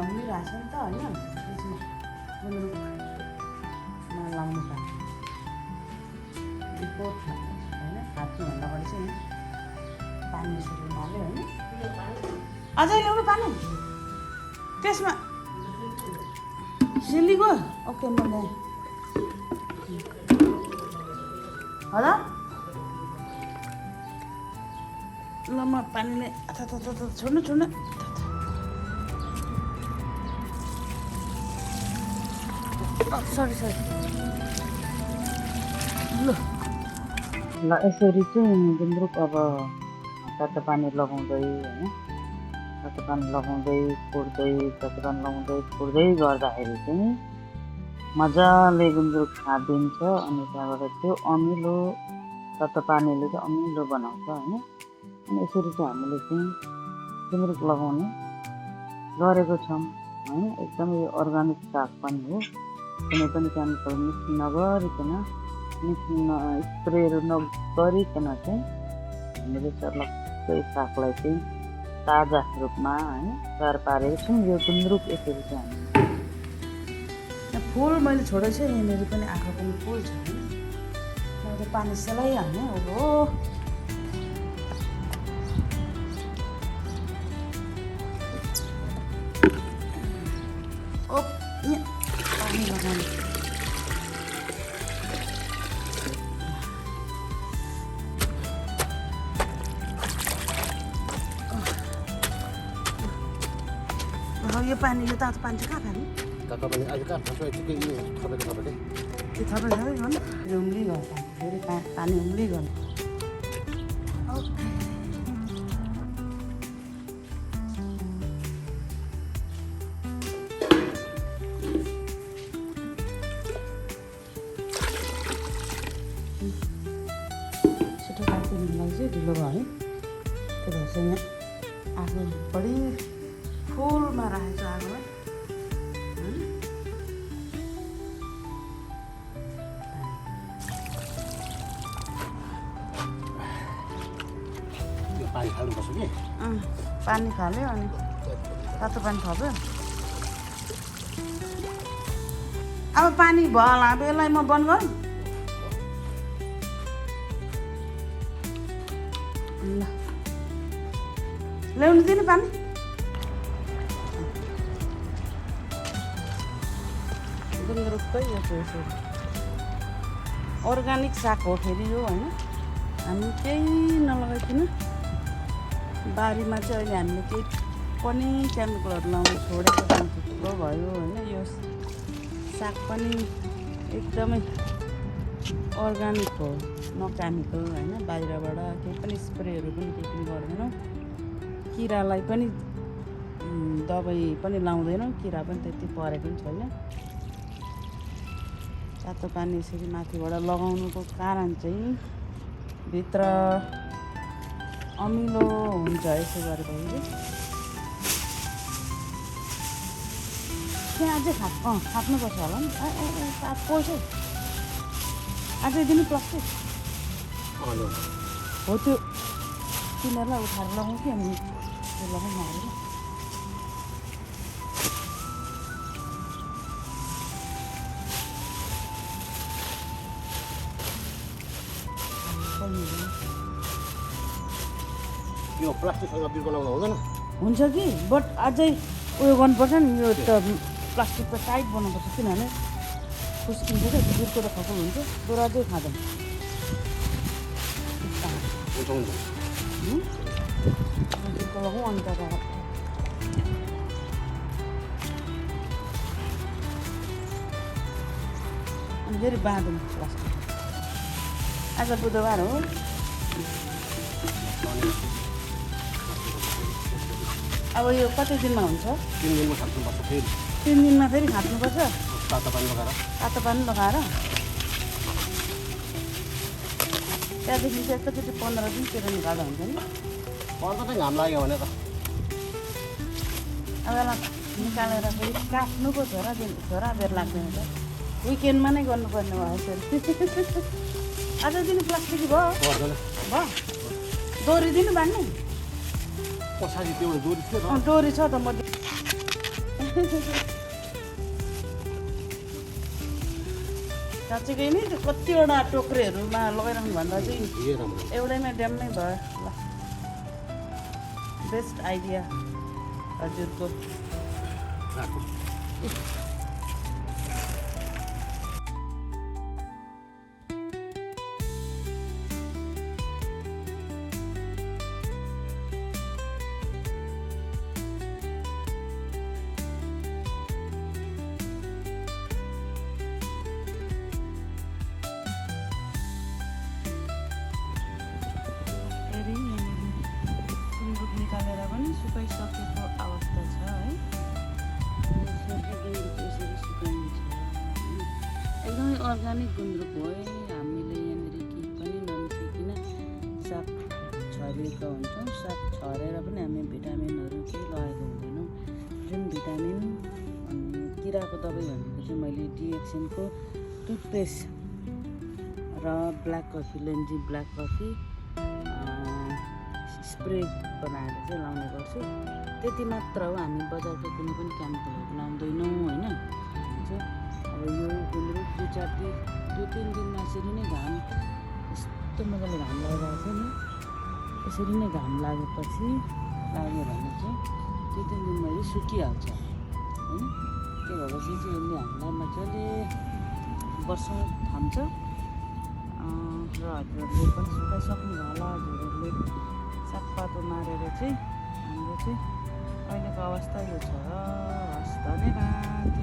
उम्लिरहेछ नि त होइन त्यसमा गुन्द्रुकमा लाउनु पर्ने रिपोर्ट होइन खाँच्नुभन्दा अगाडि चाहिँ पानी यसरी उमाल्यो होइन अझै ल्याउनु पानी त्यसमा सिलीको ओके म ल्याएँ होला ल म पानीले छोड्नु सरी ल यसरी चाहिँ गुन्द्रुक अब तातो पानी लगाउँदै होइन तातो पानी लगाउँदै फुट्दै तातो पानी लगाउँदै फुट्दै गर्दाखेरि चाहिँ मजाले गुन्द्रुक खाँदिन्छ अनि त्यहाँबाट त्यो अमिलो तातो पानीले चाहिँ अमिलो बनाउँछ होइन अनि यसरी चाहिँ हामीले चाहिँ गुन्द्रुक लगाउने गरेको छौँ होइन एकदमै यो अर्ग्यानिक साग पनि हो कुनै पनि केमिकल मिक्स नगरिकन स्प्रेहरू नगरिकन चाहिँ हामीले सर्लक्कै सागलाई चाहिँ ताजा रूपमा होइन तयार पारेको छौँ यो गुन्द्रुक यसरी चाहिँ हामी फुल मैले छोडेको छु यहाँनिर पनि आँखा पनि फुल छ होइन मैले पानी सेलाइहाल्ने हो पानी लगाउने यो पानी यो तातो पानी चाहिँ कहाँ खाने तातो पानी अहिले कहाँ खान्छ यतिकै यो थपेको त्यो थपेको गर्नु उम्लिगयो फेरि पानी उम्लिगयो छिटो काटिदिनुलाई चाहिँ ढिलो भयो है त्यो भएर चाहिँ यहाँ आगो बढी फुलमा राखेको छु आगोलाई पानी खानुपर्छ कि पानी खाल्यो अनि तातो पानी थप्यो अब पानी भयो होला अब यसलाई म बन्द गरौँ ल ल्याउनु दिनु पानी गुन्द्रुककै यो चाहिँ अर्ग्यानिक साग हो फेरि यो होइन हामी केही नलगाइकन बारीमा चाहिँ अहिले हामीले केही पनि केमिकलहरू लाउनु छोडेको थुप्रो भयो होइन यो साग पनि एकदमै अर्ग्यानिक हो न केमिकल होइन बाहिरबाट केही पनि स्प्रेहरू पनि केही पनि गर्दैनौँ किरालाई पनि दबाई पनि लाउँदैनौँ किरा पनि त्यति परेको पनि छैन तातो पानी यसरी माथिबाट लगाउनुको कारण चाहिँ भित्र अमिलो हुन्छ यसो गरेपछि त्यहाँ अझै खाप्नुपर्छ होला नि तातो पोल्छ अझै दिनु प्लास्टिक हो त्यो तिनीहरूलाई उठाएर लगाउँ कि हामी त्यो लगाउनु हालेर यो प्लास्टिकसँग बिर्को लगाउँदा हुँदैन हुन्छ कि बट अझै उयो गर्नुपर्छ नि यो त प्लास्टिक त टाइट बनाउनुपर्छ किनभने खुस्किन्छ क्या बिर्को त खपल हुन्छ तर अझै खाँदैन बिर्को लगाउँ अनि त्यहाँबाट अनि फेरि बाँधौँ प्लास्टिक आज बुधबार हो अब यो कति दिनमा हुन्छ 3 दिनमा खानुपर्छ फेरि 3 दिनमा फेरि खाँच्नुपर्छ तातो पानी लगाएर त्यहाँदेखि चाहिँ एकैचोटि 15 दिनतिर निकाल्दा हुन्छ नि 15 चाहिँ घाम लाग्यो भने त अब यसलाई निकालेर फेरि काट्नु पो छोरा बेर लाग्दैन त विकेन्डमा नै गर्नुपर्ने भयो फेरि अझै दिनु प्लास्टिक भयो डोरी दिनु बाँध्ने पछाडि त्यो डोरी थियो डोरी छ त म साँच्चीकै नै त्यो कतिवटा टोक्रेहरूमा लगाइराख्नु भन्दा चाहिँ यो राम्रो एउटैमा ड्याम्मै भयो ल बेस्ट आइडिया हजुरको राखौँ फेरि गुन्द्रुक निकालेर पनि सुकाइसकेको अवस्था छ है यसरी सुकाइन्छ एकदमै अर्ग्यानिक गुन्द्रुक हो है हामीले यहाँनिर केही पनि नमिसाइकन साग छरिएका हुन्छौँ साग छरेर पनि हामी भिटामिनहरू केही लगाएको हुँदैनौँ जुन भिटामिन अनि किराको दबाई भनेको चाहिँ मैले डिएक्सनको टुथपेस्ट र ब्ल्याक कफी लेन्जी ब्ल्याक कफी स्प्रे बनाएर चाहिँ लाउने गर्छु त्यति मात्र हो हामी बजारको कुनै पनि केमिकलहरू लाउँदैनौँ होइन अब यो गुन्द्रुक दुई तिन दिनमा यसरी नै घाम यस्तो मजाले घाम लगाइरहेको छ नि यसरी नै घाम लागेपछि लाग्यो भने चाहिँ दुई तिन दिनमा यो सुकिहाल्छ होइन त्यो भएपछि चाहिँ यसले हामीलाई मजाले वर्षौँ थाम्छ र हजुरहरूले पनि सुकाइसक्नु होला हजुरहरूले सागपातो मारेर चाहिँ हाम्रो चाहिँ अहिलेको अवस्था यो छ हस् धन्यवाद।